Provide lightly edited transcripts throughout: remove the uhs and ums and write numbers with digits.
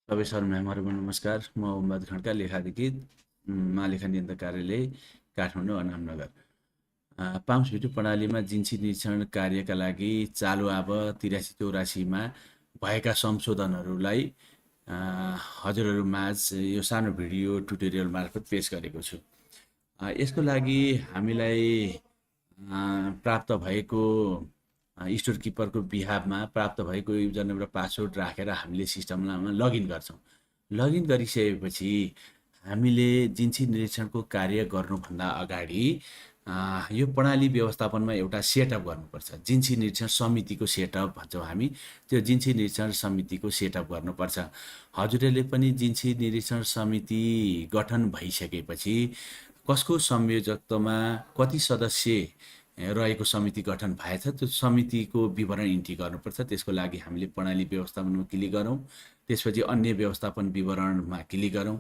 सबै सरम्यामहरुमा नमस्कार। म ओमबहादुर खड्का, लेखाधिकृत, महालेखा नियन्त्रक कार्यालय, काठमाडौँ, अनामनगर। पाउँछ प्रणालीमा जिन्सी निरीक्षण कार्यका लागि चालु आब 83-84 भएका संशोधनहरूलाई हजुरहरूमाझ यो सानो भिडियो ट्युटोरियल मार्फत पेश गरेको छु। यसको लागि हामीलाई प्राप्त भएको स्टोर किपरको बिहाफमा प्राप्त भएको युजर नेम र पासवर्ड राखेर हामीले सिस्टममा लगइन गर्छौँ। लगइन गरिसकेपछि हामीले जिन्सी निरीक्षणको कार्य गर्नुभन्दा अगाडि यो प्रणाली व्यवस्थापनमा एउटा सेटअप गर्नुपर्छ। जिन्सी निरीक्षण समितिको सेटअप भन्छौँ हामी। त्यो जिन्सी निरीक्षण समितिको सेटअप गर्नुपर्छ। हजुरहरूले पनि जिन्सी निरीक्षण समिति गठन भइसकेपछि कसको संयोजकत्वमा कति सदस्य रहेको समिति गठन भएछ त्यो समितिको विवरण इन्ट्री गर्नुपर्छ। त्यसको लागि हामीले प्रणाली व्यवस्थापनमा क्लिक गरौँ। त्यसपछि अन्य व्यवस्थापन विवरणमा क्लिक गरौँ।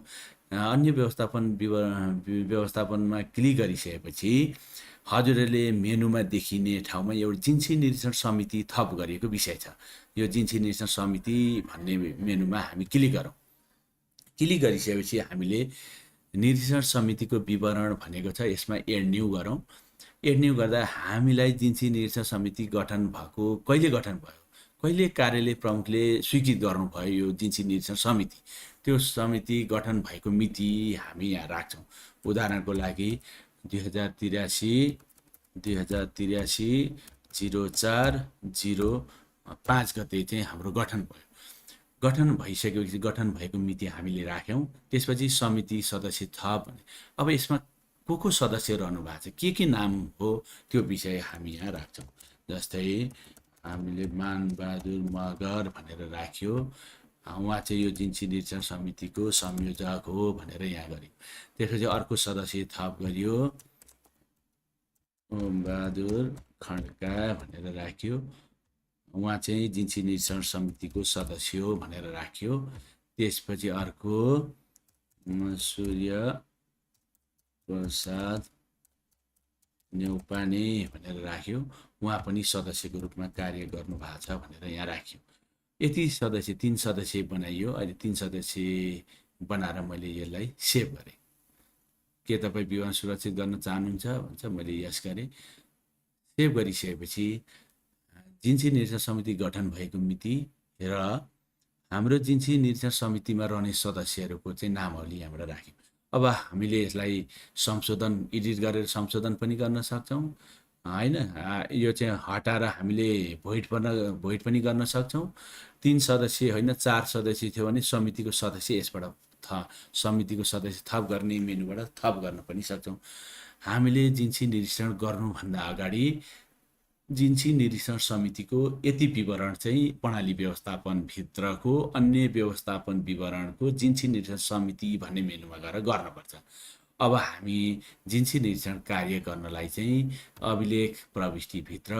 अन्य व्यवस्थापनमा क्लिक गरिसकेपछि हजुरहरूले मेनुमा देखिने ठाउँमा एउटा जिन्सी निरीक्षण समिति थप गरिएको विषय छ। यो जिन्सी निरीक्षण समिति भन्ने मेनुमा हामी क्लिक गरौँ। क्लिक गरिसकेपछि हामीले निरीक्षण समितिको विवरण भनेको छ, यसमा एड न्यू गरौँ। एड न्यू गर्दा हामीलाई जिन्सी निरीक्षण समिति गठन भएको कहिले गठन भयो, कहिले कार्यालय प्रमुखले स्वीकृत गर्नुभयो यो जिन्सी निरीक्षण समिति, त्यो समिति गठन भएको मिति हामी यहाँ राख्छौँ। उदाहरणको लागि 2083 04/05 गते चाहिँ हाम्रो गठन भयो। गठन भइसकेपछि गठन भएको मिति हामीले राख्यौँ। त्यसपछि समिति सदस्य थप भने अब यसमा को सदस्य रहनु भएको छ, के नाम हो त्यो विषय हामी यहाँ राख्छौँ। जस्तै हामीले मानबहादुर मगर भनेर राख्यो। उहाँ चाहिँ यो जिन्सी निरीक्षण समितिको संयोजक हो भनेर यहाँ गर्यो। त्यसपछि अर्को सदस्य थप गरियो, ओमबहादुर खड्का भनेर राख्यो। उहाँ चाहिँ जिन्सी निरीक्षण समितिको सदस्य हो भनेर राख्यो। त्यसपछि अर्को सूर्य प्रसाद नेउपाने भनेर राख्यो। उहाँ पनि सदस्यको रूपमा कार्य गर्नुभएको छ भनेर यहाँ राख्यो। यति सदस्य 3 सदस्य बनाइयो। अहिले 3 सदस्य बनाएर मैले यसलाई सेभ गरेँ। के तपाईँ विवरण सुरक्षित गर्न चाहनुहुन्छ भन्छ, मैले यस गरेँ। सेभ गरिसकेपछि जिन्सी निरीक्षण समिति गठन भएको मिति र हाम्रो जिन्सी निरीक्षण समितिमा रहने सदस्यहरूको चाहिँ नामहरू यहाँबाट राख्यौँ। अब हामीले यसलाई संशोधन एडिट गरेर संशोधन पनि गर्न सक्छौँ हैन। यो चाहिँ हटाएर हामीले भोइड पनि गर्न सक्छौँ। 3 सदस्य होइन 4 सदस्य थियो भने समितिको सदस्य यसबाट समितिको सदस्य थप गर्ने मेनुबाट थप गर्न पनि सक्छौँ। हामीले जिन्सी निरीक्षण गर्नुभन्दा अगाडि जिन्सी निरीक्षण समितिको यति विवरण चाहिँ प्रणाली व्यवस्थापन भित्रको अन्य व्यवस्थापन विवरणको जिन्सी निरीक्षण समिति भन्ने मेनुमा गएर गर्नुपर्छ। अब हामी जिन्सी निरीक्षण कार्य गर्नलाई चाहिँ अभिलेख प्रविष्टिभित्र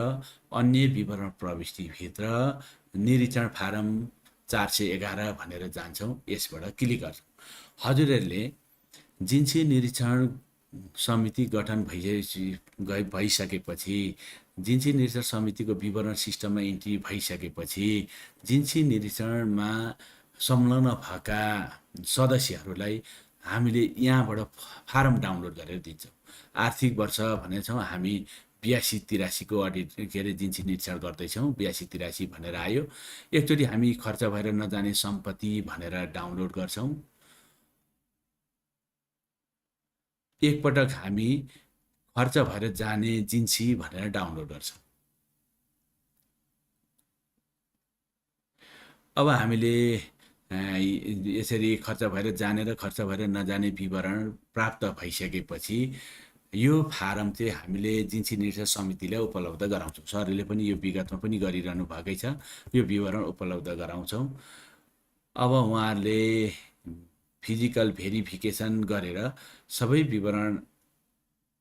अन्य विवरण प्रविष्टिभित्र निरीक्षण फारम 411 भनेर जान्छौँ। यसबाट क्लिक गर्छौँ। हजुरहरूले जिन्सी निरीक्षण समिति गठन भइसकेपछि जिन्सी निरीक्षण समितिको विवरण सिस्टममा इन्ट्री भइसकेपछि जिन्सी निरीक्षणमा संलग्न भएका सदस्यहरूलाई हामीले यहाँबाट फारम डाउनलोड गरेर दिन्छौँ। आर्थिक वर्ष भनेछौँ हामी 82-83 को अडिट के अरे जिन्सी निरीक्षण गर्दैछौँ। 82-83 भनेर आयो। एकचोटि हामी खर्च भएर नजाने सम्पत्ति भनेर डाउनलोड गर्छौँ। एकपटक हामी खर्च भएर जाने जिन्सी भनेर डाउनलोड गर्छौँ। अब हामीले यसरी खर्च भएर जाने र खर्च भएर नजाने विवरण प्राप्त भइसकेपछि यो फारम चाहिँ हामीले जिन्सी निरीक्षण समितिलाई उपलब्ध गराउँछौँ। सरले पनि यो विगतमा पनि गरिरहनु भएकै छ। यो विवरण उपलब्ध गराउँछौँ। अब उहाँहरूले फिजिकल भेरिफिकेसन गरेर सबै विवरण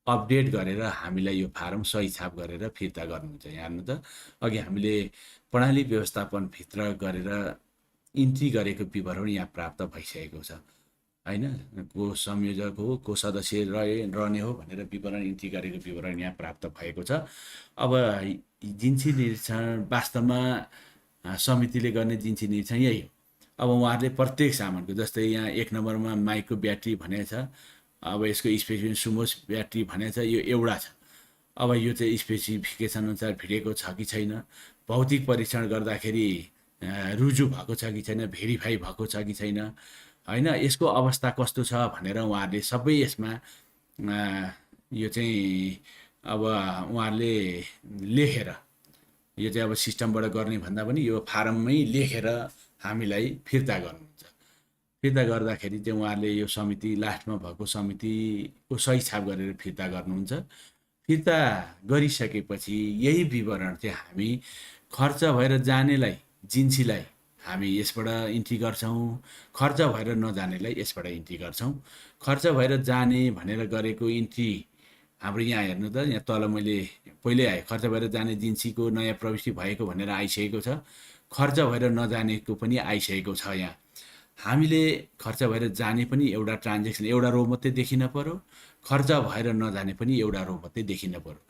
अपडेट गरेर हामीलाई यो फारम सही छाप गरेर फिर्ता गर्नुहुन्छ। हेर्नु त अघि हामीले प्रणाली व्यवस्थापन भित्र गरेर इन्ट्री गरेको विवरण यहाँ प्राप्त भइसकेको छ हैन। को संयोजक हो, को सदस्य रहने हो भनेर विवरण इन्ट्री गरेको विवरण यहाँ प्राप्त भएको छ। अब जिन्सी निरीक्षण वास्तवमा समितिले गर्ने जिन्सी निरीक्षण यही हो। अब उहाँहरूले प्रत्येक सामानको जस्तै यहाँ 1 नम्बरमा माइकको ब्याट्री भनेको छ, अब यसको स्पेसिफिकेसन सुमोस ब्याट्री भनेको छ, यो एउटा छ। अब यो चाहिँ स्पेसिफिकेसन अनुसार भिडेको छ कि छैन, भौतिक परीक्षण गर्दाखेरि रुजु भएको छ कि छैन, भेरिफाई भएको छ कि छैन, होइन, यसको अवस्था कस्तो छ भनेर उहाँहरूले सबै यसमा यो चाहिँ अब उहाँहरूले लेखेर, यो चाहिँ अब सिस्टमबाट गर्ने भन्दा पनि यो फारममै लेखेर हामीलाई फिर्ता गर्नुहुन्छ। फिर्ता गर्दाखेरि चाहिँ उहाँहरूले यो समिति लास्टमा भएको समितिको सही छाप गरेर फिर्ता गर्नुहुन्छ। फिर्ता गरिसकेपछि यही विवरण चाहिँ हामी खर्च भएर जानेलाई, जिन्सीलाई हामी यसबाट इन्ट्री गर्छौँ, खर्च भएर नजानेलाई यसबाट इन्ट्री गर्छौँ। खर्च भएर जाने भनेर गरेको इन्ट्री हाम्रो यहाँ हेर्नु त, यहाँ तल मैले पहिल्यै आएँ, खर्च भएर जाने जिन्सीको नयाँ प्रविष्टि भएको भनेर आइसकेको छ, खर्च भएर नजानेको पनि आइसकेको छ। यहाँ हामीले खर्च भएर जाने पनि एउटा ट्रान्जेक्सन एउटा रो मात्रै देखिन पर्यो, खर्च भएर नजाने पनि एउटा रो मात्रै देखिन पर्यो।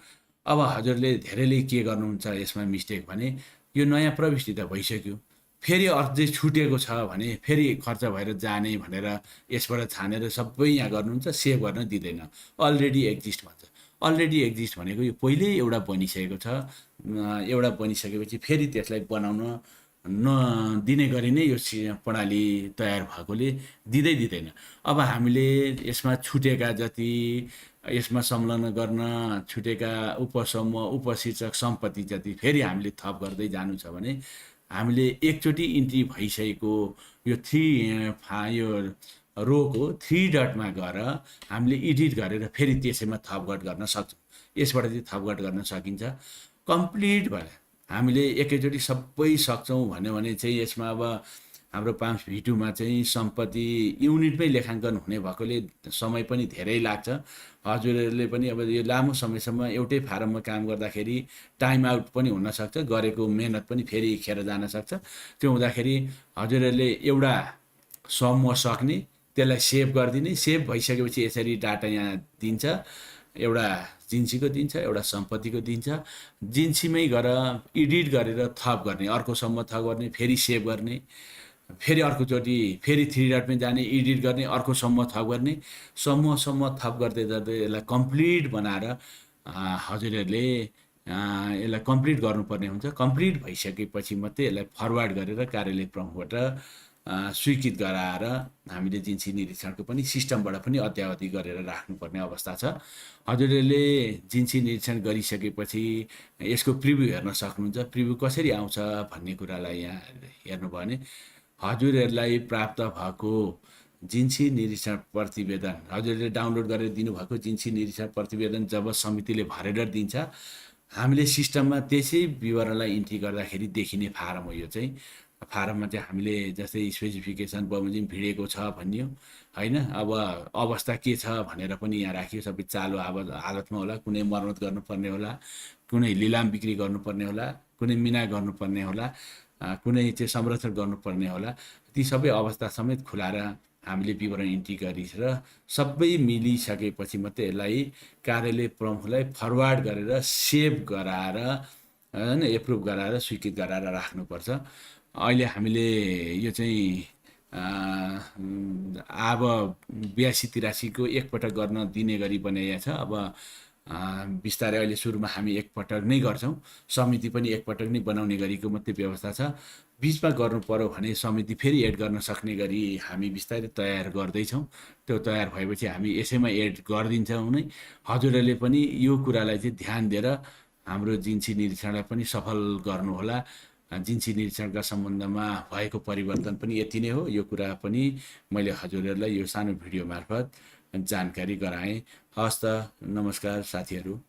अब हजुरले धेरैले के गर्नुहुन्छ यसमा मिस्टेक भने, यो नयाँ प्रविष्टि त भइसक्यो, फेरि अझै छुटेको छ भने फेरि खर्च भएर जाने भनेर यसबाट छानेर सबै यहाँ गर्नुहुन्छ, सेभ गर्न दिँदैन, अलरेडी एक्जिस्ट भन्छ। अलरेडी एक्जिस्ट भनेको यो पहिल्यै एउटा बनिसकेको छ, एउटा बनिसकेपछि फेरि त्यसलाई बनाउन नदिने गरी नै यो प्रणाली तयार भएकोले दिँदैन। अब हामीले यसमा छुटेका जति, यसमा संलग्न गर्न छुटेका उपसमूह, उपशीर्षक, सम्पत्ति जति फेरि हामीले थप गर्दै जानु छ भने हामीले एकचोटि इन्ट्री भइसकेको यो यो रोको 3 डटमा गएर हामीले एडिट गरेर फेरि त्यसैमा थपघट गर्न सक्छौँ। यसबाट चाहिँ थपघट गर्न सकिन्छ। कम्प्लिट भएर हामीले एकैचोटि सबै सक्छौँ भन्यो भने चाहिँ यसमा अब हाम्रो 5V2मा चाहिँ सम्पत्ति युनिटमै लेखाङ्कन हुने भएकोले समय पनि धेरै लाग्छ। हजुरहरूले पनि अब यो लामो समयसम्म एउटै फारममा काम गर्दाखेरि टाइम आउट पनि हुनसक्छ, गरेको मेहनत पनि फेरि खेर जान सक्छ। त्यो हुँदाखेरि हजुरहरूले एउटा समूह सक्ने, त्यसलाई सेभ गरिदिने, सेभ भइसकेपछि यसरी डाटा यहाँ दिन्छ, एउटा जिन्सीको दिन्छ, एउटा सम्पत्तिको दिन्छ। जिन्सीमै गएर एडिट गरेर थप गर्ने, अर्को समूह थप गर्ने, फेरि सेभ गर्ने, फेरि अर्कोचोटि फेरि 3 डटमै जाने, एडिट गर्ने, अर्को समूह थप गर्ने, समूह थप गर्दै गर्दै यसलाई कम्प्लिट बनाएर हजुरहरूले यसलाई कम्प्लिट गर्नुपर्ने हुन्छ। कम्प्लिट भइसकेपछि मात्रै यसलाई फरवार्ड गरेर कार्यालय प्रमुखबाट स्वीकृत गराएर हामीले जिन्सी निरीक्षणको पनि सिस्टमबाट पनि अद्यावधि गरेर राख्नुपर्ने अवस्था छ। हजुरहरूले जिन्सी निरीक्षण गरिसकेपछि यसको प्रिभ्यू हेर्न सक्नुहुन्छ। प्रिभ्यू कसरी आउँछ भन्ने कुरालाई यहाँ हेर्नुभयो भने हजुरहरूलाई प्राप्त भएको जिन्सी निरीक्षण प्रतिवेदन, हजुरले डाउनलोड गरेर दिनुभएको जिन्सी निरीक्षण प्रतिवेदन जब समितिले भरेर दिन्छ, हामीले सिस्टममा त्यसै विवरणलाई इन्ट्री गर्दाखेरि देखिने फारम हो। यो चाहिँ फारममा चाहिँ हामीले जस्तै स्पेसिफिकेसन बमोजिम भिडेको छ भनियो, होइन, अब अवस्था के छ भनेर पनि यहाँ राखियो। सबै चालु हालतमा होला, कुनै मर्मत गर्नुपर्ने होला, कुनै लिलाम बिक्री गर्नुपर्ने होला, कुनै मिना गर्नुपर्ने होला, कुनै चाहिँ संरक्षण गर्नुपर्ने होला, ती सबै अवस्था समेत खुलाएर हामीले विवरण इन्ट्री गरेर सबै मिलिसकेपछि मात्रै यसलाई कार्यालय प्रमुखलाई फरवार्ड गरेर सेभ गराएर, होइन, एप्रुभ गराएर स्वीकृत गराएर राख्नुपर्छ। अहिले हामीले यो चाहिँ अब 82-83को एकपटक गर्न दिने गरी बनाइएको छ। अब बिस्तारै अहिले सुरुमा हामी एकपटक नै गर्छौँ, समिति पनि एकपटक नै बनाउने गरीको मात्रै व्यवस्था छ। बिचमा गर्नु पर्यो भने समिति फेरि एड गर्न सक्ने गरी हामी बिस्तारै तयार गर्दैछौँ। त्यो तयार भएपछि हामी यसैमा एड गरिदिन्छौँ नै। हजुरहरूले पनि यो कुरालाई चाहिँ ध्यान दिएर हाम्रो जिन्सी निरीक्षणलाई पनि सफल गर्नुहोला। जिन्सी निरीक्षणका सम्बन्धमा भएको परिवर्तन पनि यति नै हो। यो कुरा पनि मैले हजुरहरूलाई यो सानो भिडियो मार्फत जानकारी गराएँ। हवस् त, नमस्कार साथीहरू।